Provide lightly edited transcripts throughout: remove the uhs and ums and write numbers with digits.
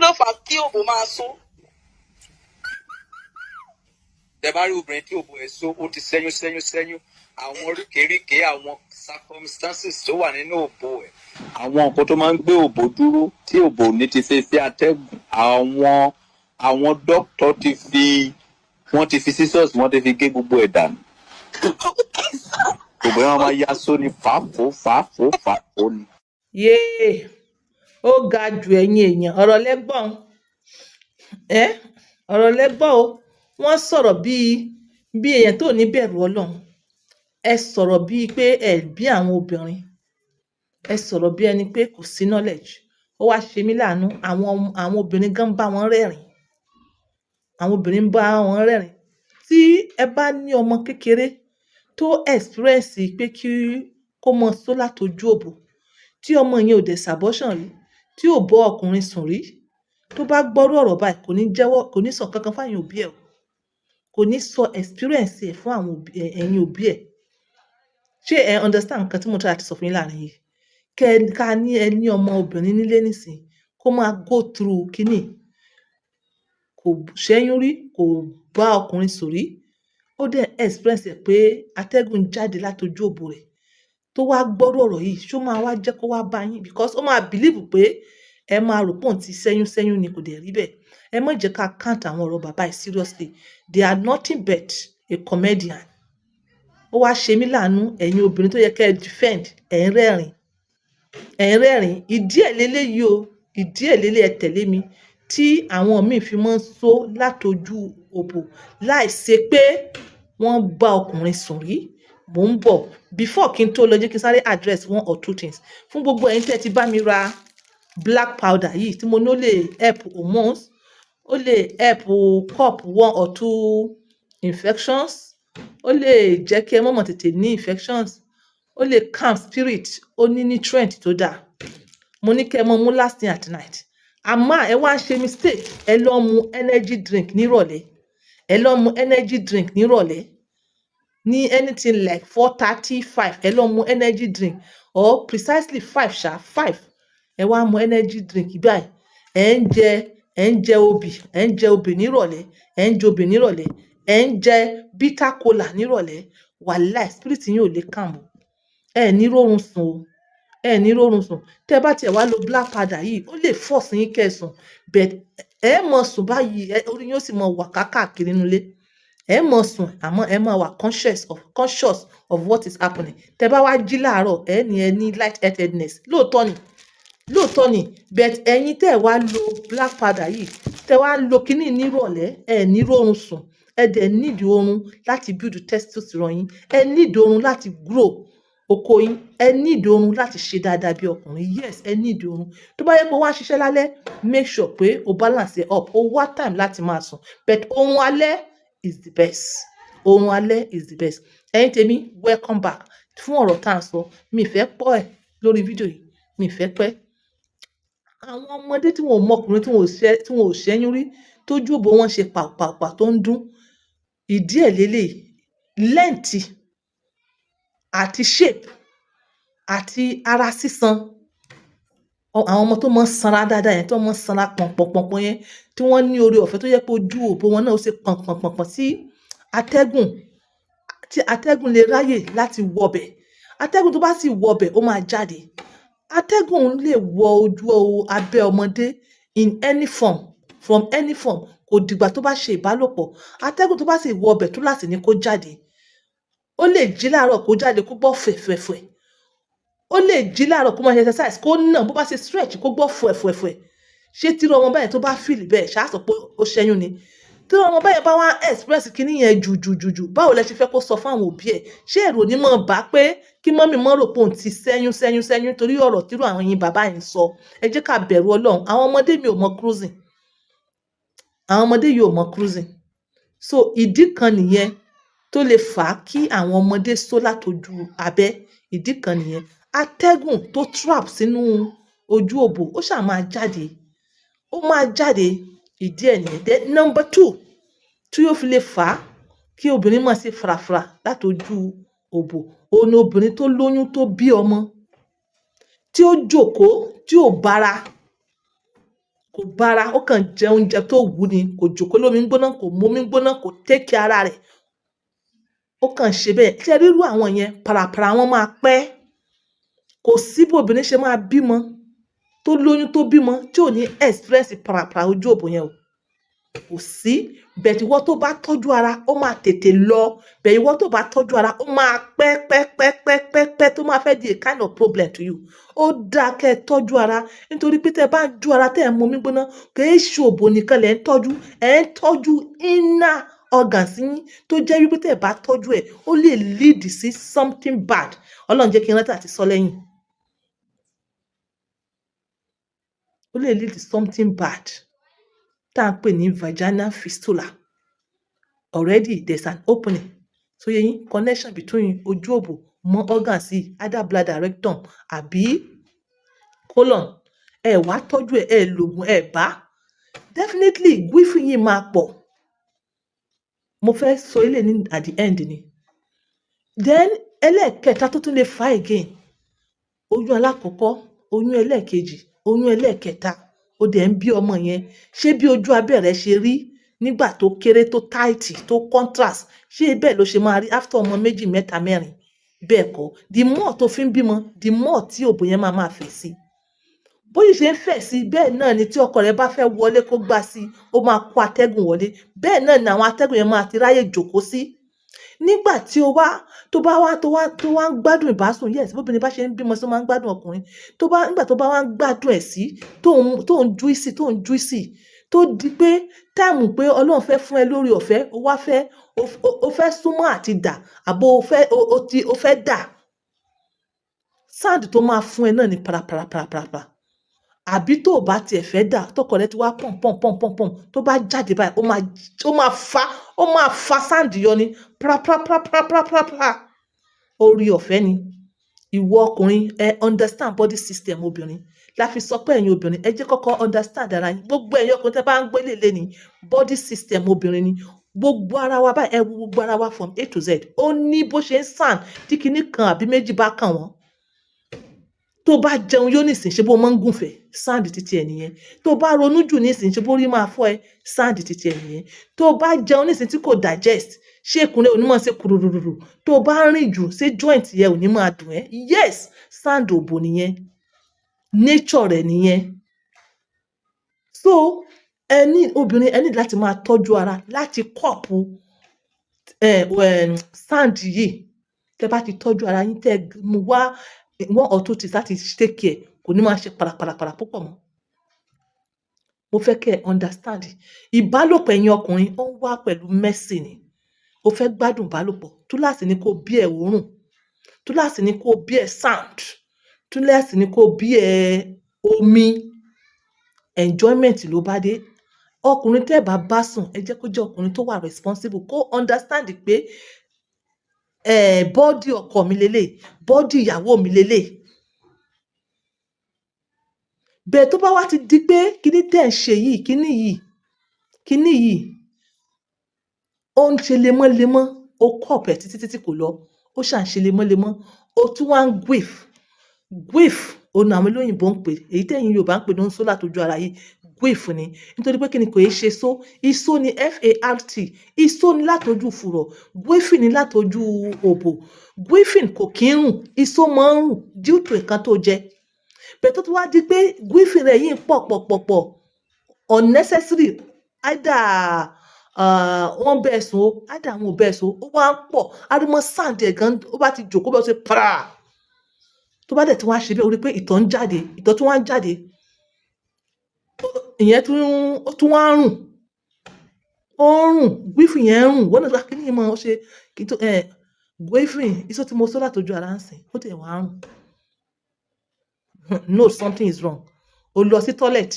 Ló fà á kí òbò máa só? Tẹ bá rí obìnrin tí òbò ẹ̀ so, ó ti ṣẹ́yún, ṣẹ́yún, ṣẹ́yún. Àwọn oríkèéríkèé, àwọn circumstances tó wà nínú òbò ẹ̀, àwọn nǹkan tó máa ń gbé òbò dúró tí òbò ní ti ṣe sí atẹ́gùn, àwọn dókítà ti fi, wọ́n ti fi scissors, wọ́n ti fi gé gbogbo ẹ̀ dànù. Òbò yẹn máa ya sóni fàáfó fàáfó fàáfó ni. Yéè, ó ga jù! Ẹ̀yin èèyàn, ọ̀rọ̀ lẹ́gbọ̀n ẹ́, ọ̀rọ̀ lẹ́gbọ̀n o. Wọ́n sọ̀rọ̀ bíi èèyàn tó ní bẹ̀rù Ọlọ́run. Ẹ sọ̀rọ̀ bíi pé ẹ bí àwọn obìnrin, ẹ sọ̀rọ̀ bí ẹni pé kò sí knowledge. Ó wá ṣe mí láàánú, àwọn obìnrin gan bá wọn rẹ́rìn, àwọn obìnrin ń bá wọn rẹ́rìn. Tí ẹ bá ní ọmọ kékeré tó experience pé kí kó mọ só látojú òbò, tí ọmọ yẹn ò dẹ̀ ṣ'abortion rí, tí ò bọ́ ọkùnrin sùn rí, tó bá gbọ́rú ọ̀rọ̀ báyìí, kò ní jẹ́wọ́, kò ní sọ nǹkan kan fáwọn òbí ẹ̀ o, kò ní sọ experience ẹ̀ fún àwọn òbí ẹ̀yin òbí ẹ̀. Ṣé ẹ understand nǹkan tí mo try láti sọ fún yín láàrin yìí? Kẹ ká ní ẹ ní ọmọ obìnrin nílé nísìnyí, kó máa go through kíní, kò ṣẹ́yún rí, kò bá ọkùnrin sùn rí, ó dẹ̀ experience ẹ̀ pé atẹ́gùn jáde látojú òbò rẹ̀, tó wá gbọ́rú ọ̀rọ̀ yìí, ṣó máa wá jẹ́ kó wá bá yín? Because ó máa believe pé ẹ máa rò pé òun ti ṣẹ́yún ṣẹ́yún ni, kò dẹ̀ rí bẹ́ẹ̀. Ẹ má jẹ́ ká count àwọn ọ̀rọ̀ bàbá yìí seriously. They are nothing but a comedian. Ó wá ṣe mí láàánú, ẹ̀yin obìnrin tó yẹ kẹ́ ẹ defend, ẹ̀ ń rẹ́rìn, ẹ̀ ń rẹ́rìn. Ìdí ẹ̀ leléyìí o, ìdí ẹ̀ leléyìí. Ẹ tẹ̀lé mi, tí àwọn míì fi máa ń só látojú òbò láì ṣe pé wọ́n bá ọkùnrin sùn rí. Mò ń bọ̀. Before kí n tó lọ, jẹ́ kí n sáré address one or two things fún gbogbo ẹ̀yin tẹ́ ẹ ti bá mi ra black powder yìí tí mo ní ó lè help hormones, ó lè help curb one or two infections, ó lè jẹ́ kí ẹ má mọ̀ tètè ní infections, ó lè calm spirit, ó ní nutrient tó dáa. Mo ní kí ẹ mọ mú last thing at night, àmọ́ ẹ wá ṣe mistake, ẹ lọ mu energy drink nírọ̀lẹ́. Ẹ lọ mu energy drink nírọ̀lẹ́ ní anything like 4:30, 5. Ẹ lọ mu energy drink, or precisely 5 ṣá, 5. Ẹ wá mu energy drink báyìí, ẹ ń jẹ obì, ẹ ń jẹ obì nírọ̀lẹ́, ẹ ń jẹ obì nírọ̀lẹ́, ẹ ń jẹ bitter kola nírọ̀lẹ́. Wàláì, spirit yín ò lè calm o. Ẹ ní rórun sùn o, ẹ ní rórun sùn. Tẹ́ bá tiẹ̀ wá lo black powder yìí, ó lè force yín kẹ́ ẹ sùn, but ẹ mọ̀ sùn báyìí, orí yín ó sì mọ wà káàkiri nínú ilé. Ẹ mọ̀ sùn, àmọ́ ẹ máa wà conscious of what is happening. Tẹ́ bá wá jí láàárọ̀, ẹ ní light headedness. Lóòótọ́ ni, lóòótọ́ ni. But ẹ̀yin tẹ́ ẹ wá lo black powder yìí, tẹ́ wá lo kíní nírọ̀lẹ́, ẹ ní rórun sùn. Ẹ dẹ̀ need oorun láti build testosterone yín, ẹ need oorun láti grow oko yín, ẹ need oorun láti ṣe dáadáa bí ọkùnrin. Yes, ẹ need oorun. Tó bá yẹ pé wá ń ṣiṣẹ́ lálẹ́, make sure pé o balance it up, o wá time láti máa sùn, but oorun alẹ́ is the best, oorun alẹ́ is the best. Ẹ̀yin tèmi, welcome back. Fún ọ̀rọ̀ tá à ń sọ, mi ì fẹ́ pọ̀ ẹ̀ lórí fídíò yìí, mi ì fẹ́ pẹ́. Àwọn ọmọdé tí wọn ò mọ ọkùnrin, tí wọn ò ṣẹ́yún rí, tójú òbò wọn ṣe pàpàpà tó ń dún, ìdí ẹ̀ leléyìí: length àti shape àti ara sísan. Àwọn ọmọ tó máa ń sanra dáadáa yẹn, tó máa ń sanra pọ̀npọ̀npọ̀n yẹn, tí wọ́n ní oore ọ̀fẹ́ tó jẹ́ pé ojú òbò wọn náà ó ṣe pọ̀npọ̀npọ̀n tí atẹ́gùn lè ráyè láti wọ bẹ̀. Atẹ́gùn tó bá sì wọ bẹ̀, ó máa jáde. Atẹ́gùn lè wọ ojú abẹ́ ọmọdé in any form, from any form. Kò dìgbà tó bá ṣe ìbálòpọ̀. Atẹ́gùn tó bá sì wọ ọbẹ̀, túláàsì ni kó jáde. Ó lè jí láàárọ̀ kó jáde, kó gbọ́ fẹ̀fẹ̀fẹ̀. Ó lè jí láàárọ̀ kó máa ṣe exercise, kó nà, bó bá ṣe stretch, kó gbọ́ fẹ̀fẹ̀fẹ̀. Ṣé tírú ọmọ báyẹn tó bá feel bẹ́ẹ̀, ṣá sọ pé ó ṣẹ́yún ni? Tí ọmọ báyẹn bá wá express kíní yẹn jù jù jù jù, báwo lẹ ṣe fẹ́ kó sọ fún àwọn òbí ẹ̀? Ṣé èrò ní mọ̀ bá pé kí mummy mọ́ rò pé òun ti ṣẹ́yún ṣẹ́yún ṣẹ́yún torí ọ̀rọ̀ tírú àwọn yín bàbá yẹn sọ? Ẹ jẹ́ ká bẹ̀rù Ọlọ́run. Àwọn ọmọdé mi ò mọ cruising, àwọn ọmọdé yìí ò mọ cruising. So ìdí kan nìyẹn tó lè fà á kí àwọn ọmọdé só látojú abẹ́. Ìdí kan nìyẹn. Atẹ́gùn tó trap sínú ojú òbò, ó ṣáà máa jáde, ó máa jáde. Ìdí ẹ̀ nìyẹn. Then number two tí ó fi lè fà á kí obìnrin máa ṣe frafra látojú òbò, òun ni obìnrin tó lóyún, tó bí ọmọ, tí ó jókòó, tí ò bára. Kò bára, ó kàn jẹ oúnjẹ tó wù ú ni, kò jókòó lómi gbóná, kò momi gbóná, kò take care ara rẹ̀, ó kàn ṣe bẹ́ẹ̀. Ṣé rírú àwọn yẹn, parapara wọn máa pẹ́. Kò sí bí obìnrin ṣe máa bímọ, tó lóyún, tó bímọ, tí ò ní experience parapara ojú òbò yẹn o. Kò sí. But ìwọ tó bá tọ́jú ara, ó máa tètè lọ. But ìwọ tó bá tọ́jú ara, ó máa pẹ́ pẹ́ pẹ́ pẹ́ pẹ́ pẹ́, tó máa fẹ́ di a kind of problem to you. Ó dáa kẹ́ ẹ tọ́jú ara, nítorí pé tẹ́ ẹ bá ń jó ara, tẹ́ ẹ ń momi gbóná, kì í ṣe òbò nìkan lẹ̀ ń tọ́jú, ẹ̀ ń tọ́jú inner organs yín, tó jẹ́ wípé tẹ́ ẹ bá tọ́jú ẹ̀, ó lè lead sí something bad. Ọlọ́run jẹ́ kí n rántí àti sọ lẹ́yìn. Ó lè lead to something bad tá à ń pè ní vaginal fistula. Already there's an opening, so yé yín, connection between ojú òbò mọ́ organs yìí, either bladder, rectum àbí colon. Ẹ wá tọ́jú ẹ, ẹ lògùn ẹ bá, definitely guifi yìí máa pọ̀. Mo fẹ́ sọ eléyìí ní at the end ni. Then ẹlẹ́ẹ̀kẹta tó tún lè fà again, oyún alákọ̀ọ́kọ́, oyún ẹlẹ́ẹ̀kejì, oyún ẹlẹ́ẹ̀kẹta, ó dẹ̀ ń bí ọmọ yẹn. Ṣé bí ojú abẹ́ rẹ̀ ṣe rí nígbà tó kéré, tó tight, tó contrast, ṣé bẹ́ẹ̀ ló ṣe máa rí after ọmọ méjì, mẹ́ta, mẹ́rin? Bẹ́ẹ̀ kọ́. The more tó fi ń bímọ, the more tí òbò yẹn máa máa fẹ̀ sí. Bó sì ṣe ń fẹ̀ sí, bẹ́ẹ̀ náà ni tí ọkọ rẹ̀ bá fẹ́ wọlé kó gbá sí, ó máa kó atẹ́gùn wọlé. Bẹ́ẹ̀ náà ni àwọn atẹ́gùn yẹn máa ti ráyè jókòó sí. Nígbà tí ó wá tó bá wá tó wá ń gbádùn ìbásùn, yes, bóbìnrin bá ṣe ń bímọ sí, ó máa ń gbádùn ọkùnrin. Tó bá nígbà tó bá wá ń gbádùn ẹ̀ sí, tó ń juicy, tó ń juicy, tó di pé time pé Ọlọ́run fẹ́ fún ẹ lórí ọ̀fẹ́, ó wá fẹ́ o fẹ́ súnmọ́ àti dà, àbó o fẹ́ o o ti o fẹ́ dà, sound tó máa fún ẹ náà ni parapara parapara. Àbí tó o bá tiẹ̀ fẹ́ dà, tọkọ rẹ ti wá pọ̀n pọ̀n pọ̀n pọ̀n pọ̀n, tó bá jáde báyìí, ó máa fa sound yọ ni pra pra pra pra pra pra pra. Orí ọ̀fẹ́ ni. Ìwọ ọkùnrin, ẹ understand body system obìnrin. La fi sọ pé ẹ̀yin obìnrin, ẹ jẹ́ kọ́kọ́ understand ara yín. Gbogbo ẹ̀yin ọkùnrin tẹ́ bá ń gbé lélẹ̀ ní body system obìnrin ni gbogbo ara wa báyìí. Ẹ wo gbogbo ara wa from A to Z, ó ní bó ṣe ń sàn tí kinní kan àbí méjì bá kàn wọ́n. Tó bá jẹun yó nísìn, ṣe bó máa ń gùnfẹ̀? Sound títí ẹ nìyẹn. Tó bá ronú jù nísìn, ṣe bó rí máa fọ́ ẹ? Sound títí ẹ nìyẹn. Tó bá jẹun nísìn tí kò digest, ṣé ikùn rẹ ò ní máa ṣe kùrùrùrù? Tó bá rìn jù, ṣé joint yẹn ò ní máa dùn ẹ́? Yes, sound òbò nìyẹn, nature rẹ̀ nìyẹn. So ẹ ní obìnrin, ẹ ní láti máa tọ́jú ara láti cope sound yìí. Tẹ́ bá ti tọ́jú ara yín, tẹ́ mú wá one or two things láti take care, kò ní máa ṣe parapara púpọ̀ mọ́. Mo fẹ́ kẹ́ ẹ understand ìbálòpọ̀. Ẹ̀yin ọkùnrin, ó ń wá pẹ̀lú mercy ni. O fẹ́ gbádùn ìbálòpọ̀, túláàsì ni kó bí ẹ̀ òórùn, túláàsì ni kó bí ẹ̀ sound, túláàsì ni kó bí ẹ̀ omi. Enjoyment ló bá dé. Ọkùnrin tẹ́ ẹ bá bá sùn, ẹ jẹ́ kó jẹ́ ọkùnrin tó wà responsible, kó understand pé body ọkọ mi lélẹ̀, body ìyàwó mi lélẹ̀. Bẹ́ẹ̀ tó bá wá ti di pé kíní tẹ́ ẹ̀ ń ṣe yìí, kíní yìí, ó ń ṣe lemọ́lemọ́, ó kọ̀pẹ̀ ẹ̀ títí títí kò lọ, ó ṣà ń ṣe lemọ́lemọ́, ó tún wá ń whiff whiff. Òun ni àwọn olóyìnbo ń pè èyí tẹ́yin Yorùbá ń pè ní só látojú ara yìí. Whiff ni, nítorí pé kíni? Kò í ṣe só. Isó ni fart, isó ni látojú fùrọ̀, whiffing ni látojú òbò. Whiffing kò kí ń rùn, isó máa ń rùn due to nǹkan tó jẹ. Bẹ́ẹ̀ tó tún wá di pé whiffing rẹ̀ yìí ń pọ̀ pọ̀ pọ̀ pọ̀ unnecessary, either wọ́n bẹ́ẹ̀ sùn o, either àwọn ò bẹ́ẹ̀ sùn o, ó wá ń pọ̀, ariwo sound ẹ̀ gan. Ó bá ti jòkó bẹ́ẹ̀, ó ṣe para. Tó bá dẹ̀ tí wọ́n á ṣe bẹ́ẹ̀, ó rí pé ìtọ̀ ń jáde, ìtọ̀ tún wá ń jáde, ìyẹn tún, ó tún wá ń rùn, ó ń rùn. Whiffing yẹn ń rùn. Wọ́n náà kí ni mo ṣe kí tó whiffing iṣó tí mo sọ látojú ara ń sìn, ó dẹ̀ wá ń rùn. No, something is wrong. O lọ sí toilet,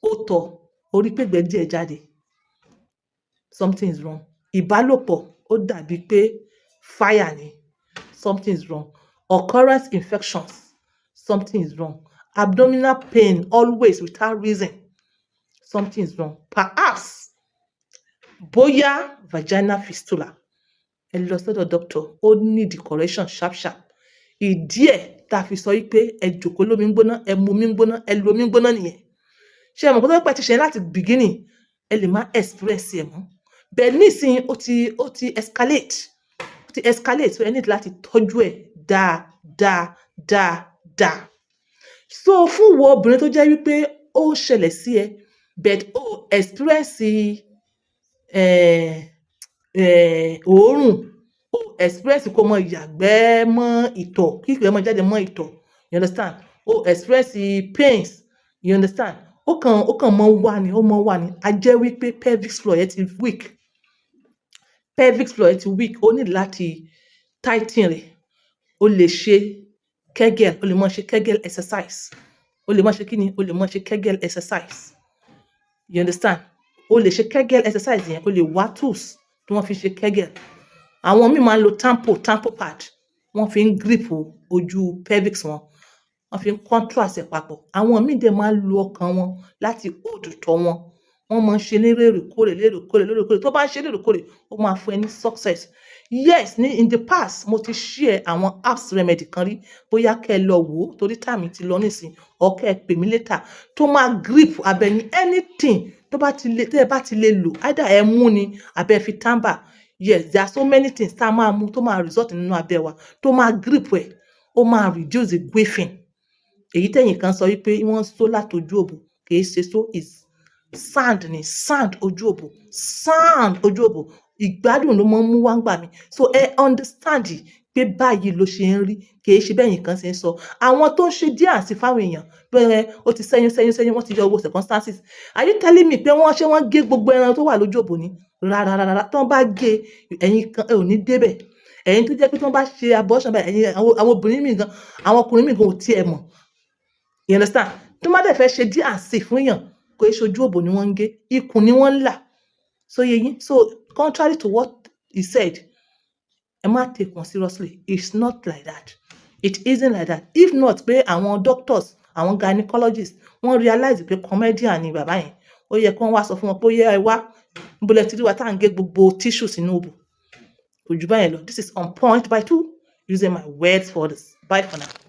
ó tọ̀, ó rí pé ìgbẹ́ díẹ̀ jáde. Something is wrong. Ìbálòpọ̀ ó dàbí pé fire ni. Something is wrong. Occurrence infections, something is wrong. Abdominal pain always without reason, something is wrong. Perhaps bóyá vaginal fistula. Ẹ lọ sọ́dọ̀ doctor, ó need correction sharp sharp. Ìdí ẹ̀ tá a fi sọ wípé ẹ jòkó lómi gbóná, ẹ mu omi gbóná, ẹ lo omi gbóná nìyẹn. Ṣé ẹ mọ̀ pé tó pẹ́ ti ṣe láti beginning, ẹ lè má express ẹ̀ mọ́. Bẹ́ẹ̀ nísìnyí, ó ti escalate, ó ti escalate, so ẹ need láti tọ́jú ẹ̀ dáadáa dáadáa. So fún ìwọ obìnrin tó jẹ́ wípé ó ń ṣẹlẹ̀ sí ẹ, but ó experience òórùn, ó experience kó mọ yàgbẹ́ mọ́ ìtọ̀, kí ìgbẹ́ mọ́ jáde mọ́ ìtọ̀, you understand? Ó experience pains, you understand? Ó kàn mọ́ wá ni, ó mọ́ wá ni. A jẹ́ wípé pelvic floor yẹn ti weak, pelvic floor yẹn ti weak. Ó ní láti tighten rẹ̀. O lè ṣe Kegel, o lè máa ṣe Kegel exercise. O lè máa ṣe kíni? O lè máa ṣe Kegel exercise, you understand? O lè ṣe Kegel exercise yẹn. O lè wá tools tí wọ́n fi ṣe Kegel. Àwọn míì máa ń lo tampon pad, wọ́n fi ń grip ojú pelvic wọn, wọ́n fi ń contract ẹ̀ papọ̀. Àwọn míì dẹ̀ máa ń lo ọkàn wọn láti hold ìtọ̀ wọn. Wọ́n máa ń ṣe ní lóòrèkóòrè, lóòrèkóòrè, lóòrèkóòrè. Tó bá ń ṣe lóòrèkóòrè, ó máa fún ẹ ní success. Yes, ní in the past, mo ti share àwọn herbs remedy kan rí. Bóyá kẹ́ ẹ lọ wò ó, torí time ti lọ nísìn, or kẹ́ ẹ pè mí later, tó máa grip abẹ ní anything tó bá ti lè, tẹ́ ẹ bá ti lè lò, either ẹ mú ni àbí ẹ fi tàǹbà. Yes, there are so many things tá a máa mú tó máa result nínú abẹ́ wa, tó máa grip ẹ̀, ó máa reduce the queefing. Èyí tẹ̀yìn kan sọ wípé wọ́n ń só látojú òbò, kì í ṣe so, is sound ni, sound ojú òbò, sound ojú òbò. Ìgbádùn ló máa ń mú wá ń gbà mí. So ẹ understand pé báyìí ló ṣe ń rí, kì í ṣe bẹ́yìn kan ṣe ń sọ. Àwọn tó ń ṣe díẹ̀ àti fáwọn èèyàn bẹ́ẹ̀, ó ti sẹ́yún, sẹ́yún, sẹ́yún, wọ́n ti yọ owó circumstances. Are you telling me pé wọ́n ṣé wọ́n gé gbogbo ẹran tó wà lójú òbò ni? Rárá, rárá. Tí wọ́n bá gé, ẹ̀yin kan ẹ ò ní débẹ̀. Ẹ̀yin tó jẹ́ pé tí wọ́n bá ṣe abortion báyìí, ẹ̀yin àwọn obìnrin míì gan, àwọn ọkùnrin míì gan ò tiẹ̀ mọ̀, you understand? Tó má dẹ̀ fẹ́ ṣe D&C fún èèyàn, kò í ṣojú òbò ni wọ́n ń gé, ikùn ni wọ́n ń là. So yé yín. So contrary to what he said, ẹ má take wọn seriously. It's not like that, it isn't like that. If not pé àwọn doctors, àwọn gynecologists, wọ́n realize pé comedian ni bàbá yẹn, ó yẹ kí wọ́n wá sọ fún wọn pé ó yẹ ẹ wá níbo lẹ ti rí wa tá à ń gé gbogbo tissue sínú òbò. Kò jù báyẹn lọ. This is On Point by Two, using my words for this. Bye for now.